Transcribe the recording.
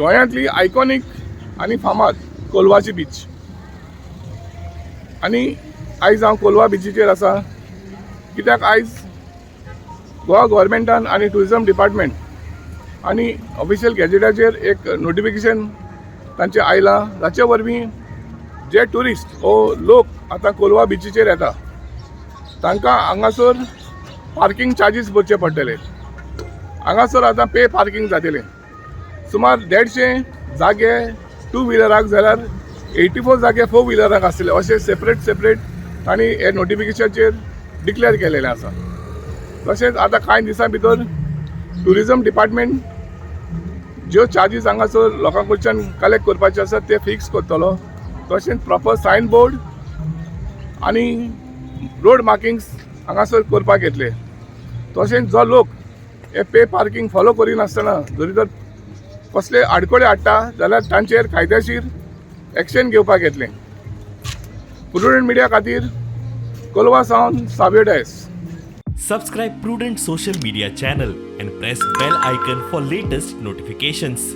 गोंयांतली आयकॉनीक आनी फामाद कोलवाची बीच. आनी आयज हांव कोलवा बिचीचेर आसा, कित्याक आयज गोवा गव्हर्मेंटान आनी ट्युरिजम डिपार्टमेंट आनी ऑफिशियल गॅजेटाचेर एक नोटिफिकेशन तांचें आयलां, जाचे वरवीं जे ट्युरिस्ट हो लोक आतां कोलवा बिचीचेर येता, तांकां हांगासर पार्किंग चार्जीस भरचे पडटले. हांगासर आतां पे पार्किंग जातलें. सुमार 150 जागे टू व्हिलराक जाल्यार 84 जागे फोर व्हिलराक आसतले, अशें सेपरेट सेपरेट तांणी हे नोटिफिकेशनाचेर डिक्लेअर केलेलें आसा. तशेंच आतां कांय दिसां भितर ट्युरिजम डिपार्टमेंट ज्यो चार्जीस हांगासर लोकां कडच्यान कलेक्ट करपाचे आसा ते फिक्स करतलो. तशेंच प्रॉपर सायन बोर्ड आनी रोड मार्किंग्स हांगासर करपाक येतले. तशेंच जो लोक हे पे पार्किंग फॉलो करिनासतना जरी तर कसले आडखळे हाडटा जाल्यार तांचेर कायदेशीर एक्शन घेवपाक येतलें. प्रुडंट मिडिया खातीर कोलवा सावन Savio Dias. Subscribe Prudent Social Media channel and press bell icon for latest notifications.